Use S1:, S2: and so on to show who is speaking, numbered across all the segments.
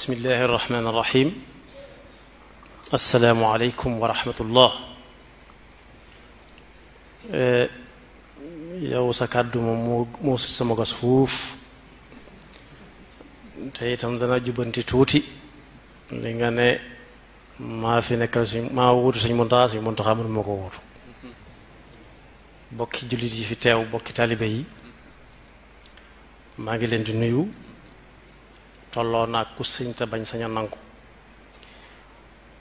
S1: bismillahi irrahmani irrahim asalaamualeykum wa rahmatullah. yow sa kàddu moom moo sut sama gas fuuf te itam dana jubbanti tuuti li nga ne maa fi nekkal maa wuutu Sëñ Muntaxa mënu ma ko wuutu. bokki jullit yi fi teew bokki taalibe yi maa ngi leen di nuyu tolloo naag ku sëñ te bañ sañ a nangu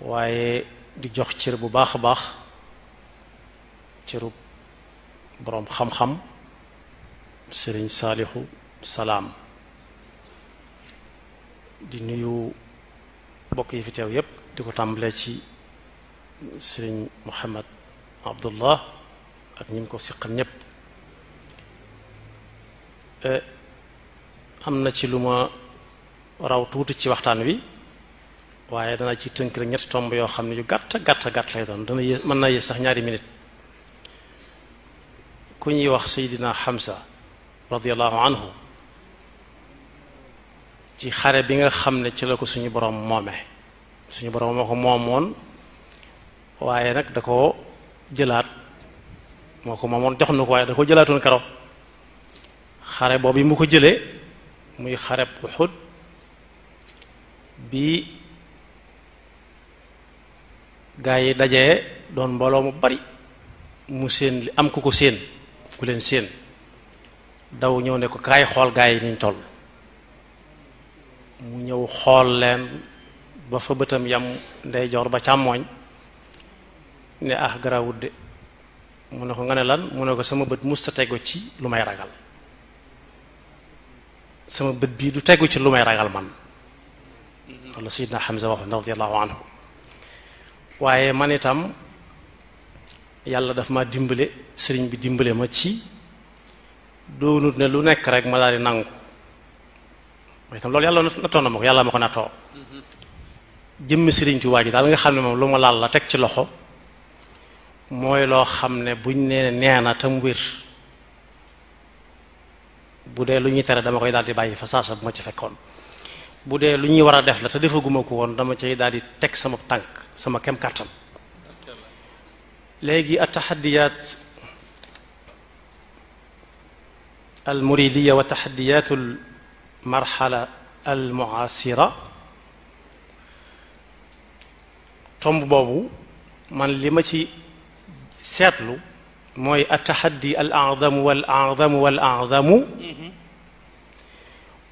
S1: waaye di jox cër bu baax a baax cëru boroom xam-xam sëriñ Saalixu Salaam di nuyu bokk yi fi teew yépp di ko tàmbalee ci sëriñ Muhammad Abdullah ak ñi mu ko siqal ñépp. am na ci lu ma raw tuuti ci waxtaan wi waaye dana ci tënk rek ñetti tomb yoo xam ne yu gàtt lay doon dana yées mën na yées sax ñaari minute. ku ñuy wax Seydina Hamza radiyallahu anhu ci xare bi nga xam ne ci la ko suñu borom moome suñu borom moo ko moomoon waaye nag da ko jëlaat moo ko moomoon jox na ko waaye da ko jëlaatoon karo xare boobu yi mu ko jëlee muy xare Uhud bi gaa yi dajee doon mbooloo mu bari mu séen am ku ko séen ku leen séen daw ñëw ne ko kaay xool gaa yi niñ toll mu ñëw xool leen ba fa bëtam yam ndeyjoor ba càmmooñ ne ah garawut de mu ne ko nga ne lan mu ne ko sama bët mus sa tegu ci lu may ragal sama bët bii du tegu ci lu may ragal man walla Seydina Hamza waxoon radiyallahu anhu. waaye man itam yàlla daf ma dimbale sëriñ bi dimbale ma ci doonut ne lu nekk rek ma daal di nangu mooy itam loolu yàlla nattoon na ma ko yàlla ma ko nattoo jëmmi sëriñ Tuubaa ji daal nga xam ne moom lu ma laal la teg ci loxo mooy loo xam ne buñ nee nee na tam wér bu dee lu ñuy tere dama koy daal di bàyyi fa saasa bu ma ci fekkoon bu dee lu ñuy war a def la te defaguma ko woon dama cay daal di teg sama tànk sama kem kàttan. léegi at-taxaddiyaat al-muridiya wa taxaddiyaat al-marxala al-mu'aasira tomb boobu man li ma ci seetlu mooy at-taxaddi al-a'zamu wal-a'zamu wal-a'zamu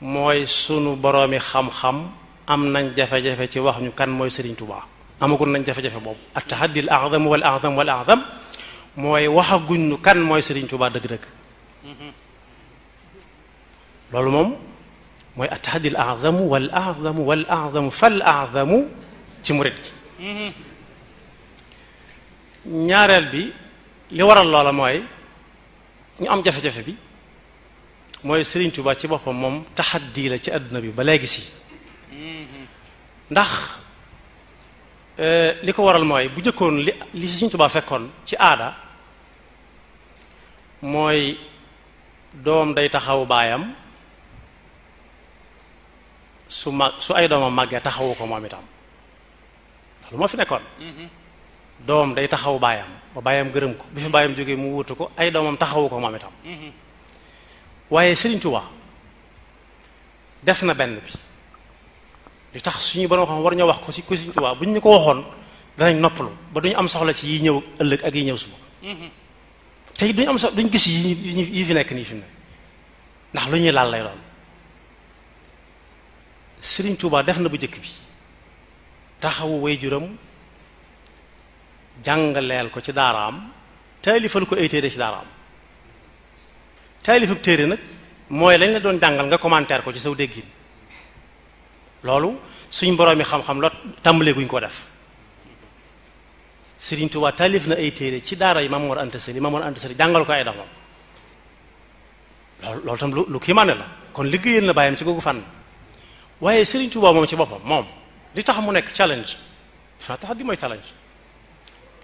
S1: mooy sunu boroomi xam-xam am nañ jafe-jafe ci wax ñu kan mooy Serigne Touba amagul nañ jafe-jafe boobu at-tahaddi al-a'zam wal-a'zam wal-a'zam mooy waxaguñ ñu kan mooy Serigne Touba dëgg-dëgg loolu moom mooy at-tahaddi al-a'zam wal-a'zam wal-a'zam fal-a'zamu ci murid gi. ñaareel bi li waral loola mooy ñu am jafe-jafe bi mooy Serigne Touba ci boppam moom taxaddi la ci àdduna bi ba léegi si ndax li ko waral mooy bu jëkkoon li Serigne Touba fekkoon ci aada mooy doom day taxawu baayam su ay doomam màggee taxawu ko moom itam loolu moo fi nekkoon doom day taxawu baayam ba baayam gërëm ko bi fi baayam jógee mu wutu ko ay doomam taxawu ko moom itam waaye Serigne Touba def na benn bi li tax suñu borom xam war ñoo wax ko ci Serigne Touba bu ñu ko waxoon danañ noppalu ba duñu am soxla ci yi ñëw ëllëg ak yi ñëw suba te duñu am soxla duñu gis yi fi nekk nii fi mu ne ndax lu ñuy laal lay doon. Serigne Touba def na bu jëkk bi taxawu waajuram jàngaleel ko ci daaraam taalifal ko ay téere ci daaraam taalifab téere nag mooy lañ la doon jàngal nga commentaire ko ci saw déggin loolu suñ boroomi xam-xam la tàmbalee guñ ko def. Serigne Touba taalif na ay téere ci daara yi Maam Mor Anta Sali jàngal ko ay doomam loolu tam lu kii maane la kon liggéeyal na bàyyam ci googu fànn. waaye Serigne Touba moom ci boppam moom li tax mu nekk challenge fa tax di mooy challenge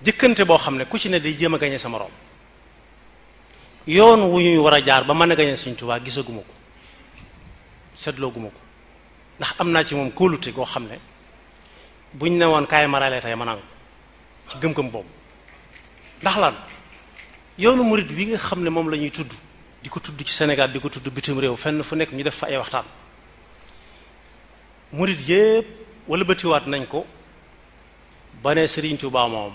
S1: jëkkante boo xam ne ku ci ne day jéem a gañe sa moroom yoon wu ñuy war a jaar ba mën a gañe Serigne Touba gisaguma ko seetloo guma ko ndax am naa ci moom kóolute goo xam ne buñ ne woon kaay marale tey ma nangu ci gëm-gëm boobu. ndax lan yoonu murid wi nga xam ne moom la ñuy tudd di ko tudd ci Sénégal di ko tudd bitim réew fenn fu nekk ñu def fa ay waxtaan murid yépp wala bëtiwaat nañ ko ba ne Sëriñ Tuubaa moom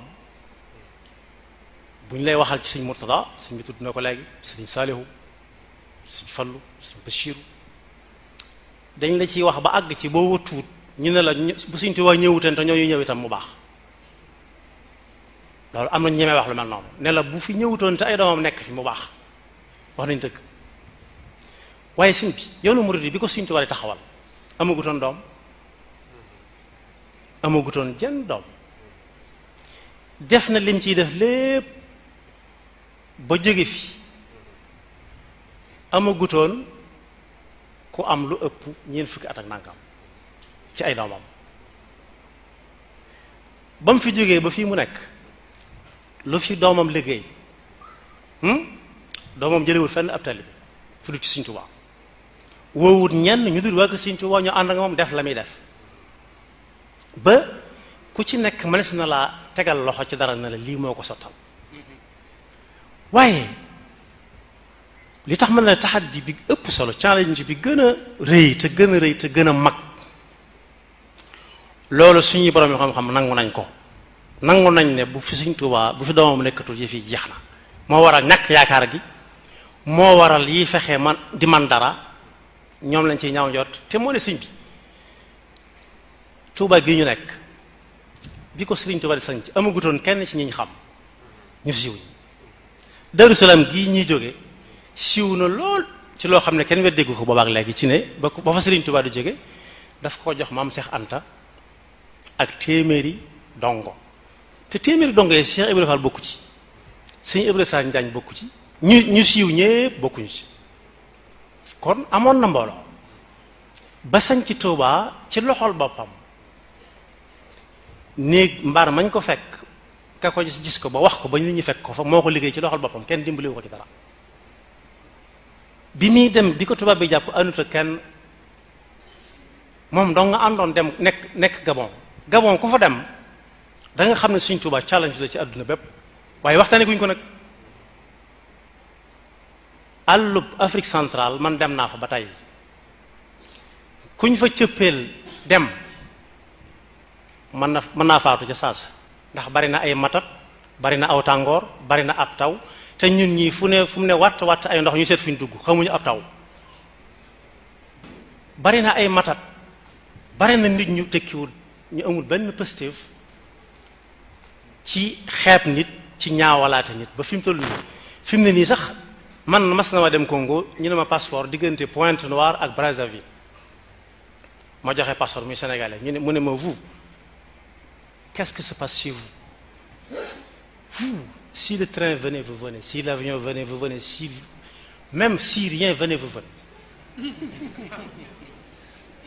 S1: bu ñu lay waxal ci sëñ Murtada sëñ bi tudd na ko léegi sëriñ Saalihu sëñ Fallu sëñ Basiiru dañ la ciy wax ba àgg ci boo wëtuwut ñu ne la bu Sëriñ Tuubaa ñëwuteen te ñooñu ñëw itam mu baax loolu am nañu ñemee wax lu mel noonu ne la bu fi ñëwutoon te ay doomam nekk fi mu baax wax nañ dëgg waaye sëñ bi yoonu murid bi ko Sëriñ Tuubaa di taxawal amagutoon doom amagutoon jenn doom def na lim ciy def lépp ba jóge fi amagutoon ku am lu ëpp ñeent fukki at ak nangam ci ay doomam ba mu fi jógee ba fii mu nekk lu fi doomam liggéey doomam jëlewut fenn ab taalibe fu du ci Sëriñ Tuubaa woowut ñenn ñu dul waa ko Sëriñ Tuubaa ñu ànd ak moom def la muy def ba ku ci nekk mënees na laa tegal loxo ci dara na la lii moo ko sottal waaye li tax mën na taxaddi bi ëpp solo challenge bi gën a rëy te gën a rëy te gën a mag loolu suñuy borom yoo xam-xam nangu nañ ko nangu nañ ne bu fi Sëriñ Tuubaa bu fi doomam nekkatul yi fi jeex na moo waral ñàkk yaakaar gi moo waral yi fexe man di man dara ñoom lañ ciy ñaaw njort te moo ne sëñ bi Tuubaa gi ñu nekk bi ko Sëriñ Tuubaa di sañ ci amagutoon kenn ci ñi ñu xam ñu siiw ñi Daaru Salaam gii ñuy jóge siiw na lool ci loo xam ne kenn weddegu ko boobaak léegi ci ne ba fa Sëriñ Tuubaa di jóge daf koo jox maam Cheikh Anta ak téeméeri dongo te téeméeri dongo yi Cheikh Ibrahima Fall bokku ci sëñ Ibrahima Sall Njaañ bokku ci ñu siiw ñépp bokkuñu ci kon amoon na mbooloo ba sañ ci Tuubaa ci loxol boppam néeg mbaar mañ ko fekk ka ko gis ko ba wax ko ba nit ñi fekk ko fa moo ko liggéey ci loxol boppam kenn dimbaliwu ko ci dara bi muy dem di ko tubaab bi jàpp anuta kenn moom dong nga àndoon dem nekk Gabon ku fa dem da nga xam ne Sëriñ Tuubaa challenge la ci àdduna bépp waaye waxtaane guñ ko nag àllub Afrique centrale man dem naa fa ba tey kuñ fa cëppeel dem mën naa faatu ca saasa ndax bari na ay matat bari na aw tàngoor bari na ab taw te ñun ñii fu mu ne watt ay ndox ñu seet fi ñu dugg xamuñu ab taw bari na ay matat bari na nit ñu tekkiwul ñu amul benn positif ci xeeb nit ci ñaawalaate nit ba fi mu toll nii fi mu ne nii sax man mas na ma dem Congo ñu ne ma passeport diggante Pointe-Noire ak Brazzaville ma joxe passeport muy sénégalais mu ne ma vous qu'est-ce que se passe chez vous si le train venait vous venez si l'avion venait vous venez même si rien venait vous venez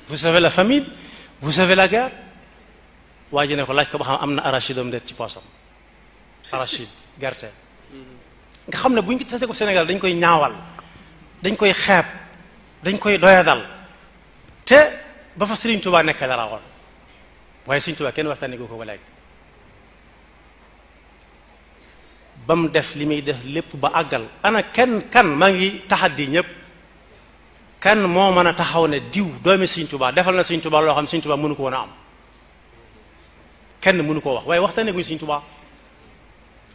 S1: vous savez la famine vous savez la guerre waa ji ne ko laaj ko ba xam am na arachide am det ci poosam arachide gerte nga xam ne bu ñu tasee ko Sénégal dañ koy ñaawal dañ koy xeeb dañ koy doyadal te ba fa Sëriñ Tuubaa nekk la rawoon waaye Sëriñ Tuubaa kenn waxtaanee ko ba léegi ba mu def li muy def lépp ba àggal ana kan maa ngi taxaddi ñépp kan moo mën a taxaw ne diw doomi Sëriñ Tuubaa defal na Sëriñ Tuubaa loo xam Sëriñ Tuubaa mënu ko woon a am kenn mënu koo wax waaye waxtaanee guñ Sëriñ Tuubaa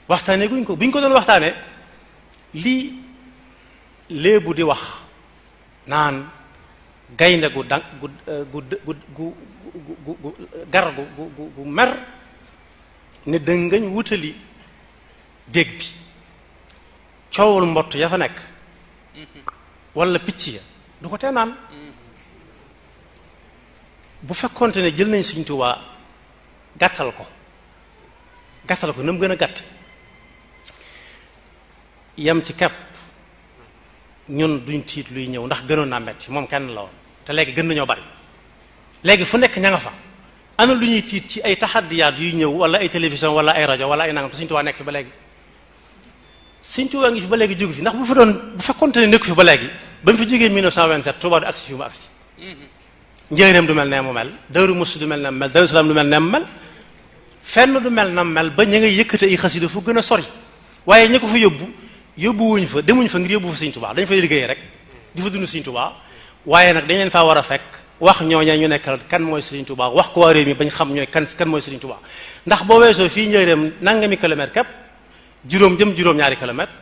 S1: waxtaanee guñ ko bi ñu ko doon waxtaanee lii léebu di wax naan gaynde gu gar gu mer ne dëngañ wutali dég bi coowul mbott ya fa nekk wala picc ya du ko tee naan bu fekkonte ne jël nañ Sëriñ Tuubaa gàttal ko na mu gën a gàtt yam ci kepp ñun duñ tiit luy ñëw ndax gënoon naa metti moom kenn la woon te léegi gën nañoo bari léegi fu nekk ña nga fa ana lu ñuy tiit ci ay taxaddiyaat yuy ñëw wala ay télévision wala ay rajo wala ay nangam te Sëriñ Tuubaa nekk fi ba léegi Sëriñ Tuubaa ngi fi ba léegi jógu fi ndax bu fekkonte ne nekku fi ba léegi ba mu fi jógee 1927 Tuubaa du agsi fi mu agsi Njaaréem du mel ne mu mel Daaru Muxti du mel ne mu mel Daaru Salaam du mel ne mu mel fenn du mel na mel ba ña ngay yëkkate ay xasida fu gën a sori waaye ña ko fa yóbbuwuñ fa demuñ fa ngir yóbbu fa Sëriñ Tuubaa dañ fay liggéey rek di fa dund Sëriñ Tuubaa waaye nag dañ leen faa war a fekk wax ñooña ñu nekkal kan mooy Sëriñ Tuubaa wax ko waa réew mi bañ xam ñooy kan mooy Sëriñ Tuubaa ndax boo weesoo fii Njaaréem nangami kilomètre képp juróom jëm juróom-ñaari kilomètre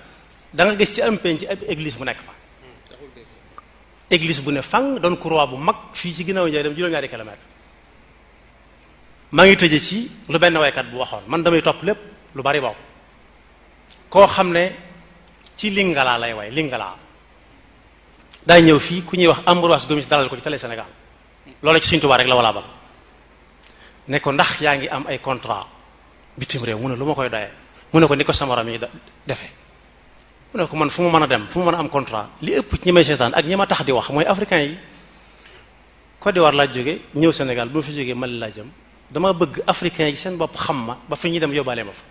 S1: da nga gis ci am penc ab église bu nekk fa église bu ne fang doon croix bu mag fii ci ginnaaw Njaaréem juróom-ñaari kilomètre maa ngi tëje ci lu benn waykat bu waxoon man damay topp lépp lu bari bokk koo xam ne ci Lingala lay way Lingala daay ñëw fii ku ñuy wax Ambroise Gomis dalal ko ci télé Sénégal loolu ci Sëriñ Tuubaa rek la wala bal ne ko ndax yaa ngi am ay contrat bitim réew mu ne lu ma koy doyee mu ne ko ni ko sama ram yi defee mu ne ko man fu mu mën a dem fu mu mën a am contrat li ëpp ci ñi may seetaan ak ñi ma tax di wax mooy africain yi Côte d'Ivoire laa jóge ñëw Sénégal bu ma fi jógee Mali laa jëm dama bëgg africain yi seen bopp xam ma ba fi ñuy dem yóbbaale ma fa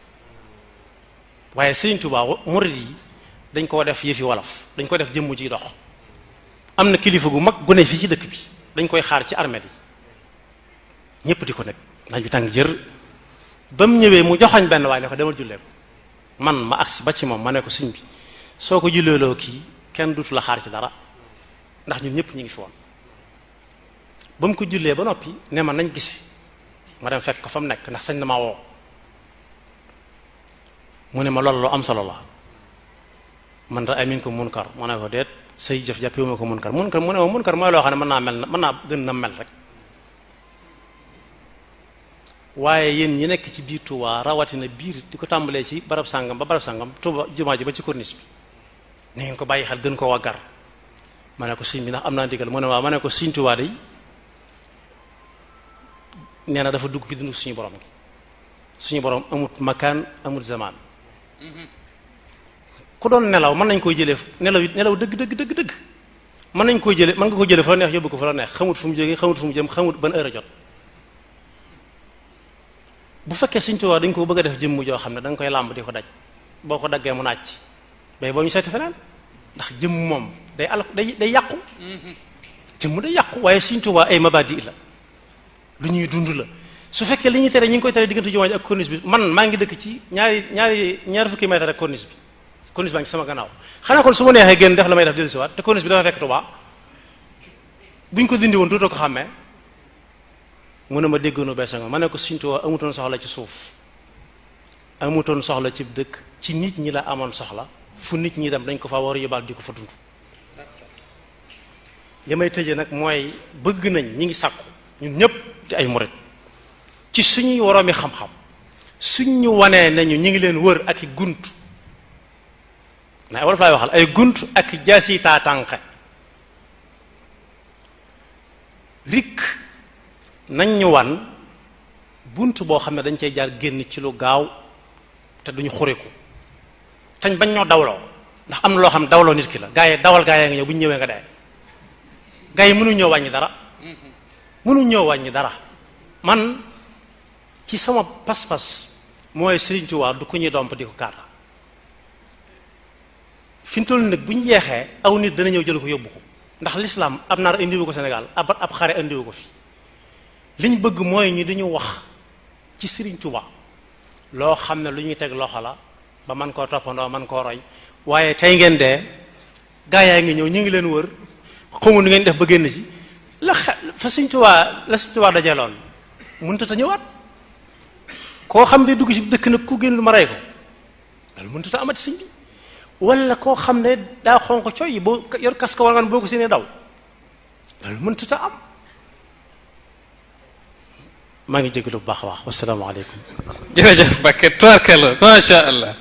S1: waaye Sëriñ Tuubaa murid yi dañ koo def yëfi wolof dañ ko def jëmm ji dox am na kilifa gu mag gu ne fii ci dëkk bi dañ koy xaar ci armée yi ñëpp di ko nekk naaj bi tàng jër ba mu ñëwee mu joxañ benn waaye ne ko demal jullee ko man ma agsi ba ci moom ma ne ko sëñ bi soo ko julleeloo kii kenn dutu la xaar ci dara ndax ñun ñëpp ñu ngi fi woon ba mu ko jullee ba noppi ne ma nañ gise ma dem fekk ko fa mu nekk ndax sañ na maa woo mu ne ma loolu lu am solo la man ra amin ko munkar ma ne ko déet say jëf jàppewuma ko munkar mu ne ma munkar mooy loo xam ne mën naa gën na mel rek waaye yéen ñi nekk ci biir Touba rawatina biir di ko tàmbalee ci barab sàngam ba barab sàngam Touba jumaa ji ba ci corniche bi na ngeen ko bàyyi xel gën ko waggar ma ne ko sëñ bi ndax am naa ndigal mu ne waaw ma ne ko sëñ Touba day nee na dafa dugg ci dundu suñu borom gi suñu borom amut makaan amut zaman ku doon nelaw mën nañ koy jëlee nelaw dëgg mën nañ koy jëlee mën nga ko jëlee fa la neex yóbbu ko fa la neex xamut fu mu jógee xamut fu mu jëm xamut ban heure a jot bu fekkee Sëriñ Tuubaa dañ ko bëgg a def jëmm joo xam ne da nga koy làmb di ko daj boo ko daggee mu naaj bay boo ñu seeti feneen ndax jëmm moom day yàqu jëmm day yàqu waaye Sëriñ Tuubaa ay mabadi la lu ñuy dund la su fekkee li ñuy tere ñu ngi koy tere diggante jumaa ji ak corniche bi man maa ngi dëkk ci ñaari fukki mètre ak corniche baa ngi ci sama gannaaw xanaa kon su ma neexee génn def la may def dellusiwaat te corniche bi dafa fekk Tuubaa buñ ko dindi woon dootoo ko xàmmee mu ne ma déggoonu beesa nga ma ne ko Sëriñ Tuubaa amutoon soxla ci suuf amutoon soxla ci dëkk ci nit ñi la amoon soxla fu nit ñi dem dañ ko fa war a yóbbaal di ko fa dund li may tëjee nag mooy bëgg nañ ñi ngi sàkku ñun ñëpp di ay murit ci suñuy woroomi xam-xam suñ ñu wanee nañu ñi ngi leen wër ak i gunt na wolof laay waxal ay gunt ak i jaasi taatànqe rik nañ ñu wan bunt boo xam ne dañ cay jaar génn ci lu gaaw te duñu xuriku tañ bañ ñoo dawloo ndax am na loo xam ne dawloo nit ki la gaa yi dawal gaa yi nga ñëw bu ñu ñëwee nga dee gaa yi mënuñ ñoo wàññi dara mënuñ ñoo wàññi dara man ci sama pas-pas mooy Sëriñ Tuubaa du ku ñuy domp di ko kaata fi mu toll nag bu ñu jeexee aw nit dana ñëw jël ko yóbbu ko ndax l'islam ab naar indiwu ko Sénégal ab xare indiwu ko fi liñ bëgg mooy ñi dañu wax ci Sëriñ Tuubaa loo xam ne lu ñuy teg loxo la ba man koo toppandoo man koo roy waaye tey ngeen dee gaa yaa ngi ñëw ñu ngi leen wër xamu nu ngeen def ba génn ci la fa Sëriñ Tuubaa dajeeloon mënut a ñëwaat koo xam ne dugg ci dëkk nag ku génn lu ma rey ko loolu mënut a amati sëñ bi wala koo xam ne daa xonq coy boo yor kaska war nga boo ko séenee daw loolu mënut a am. maa ngi jégalu bu baax a wax wasalaamaaleykum.
S2: jërëjëf Mbacké tubaarkalla macha allah.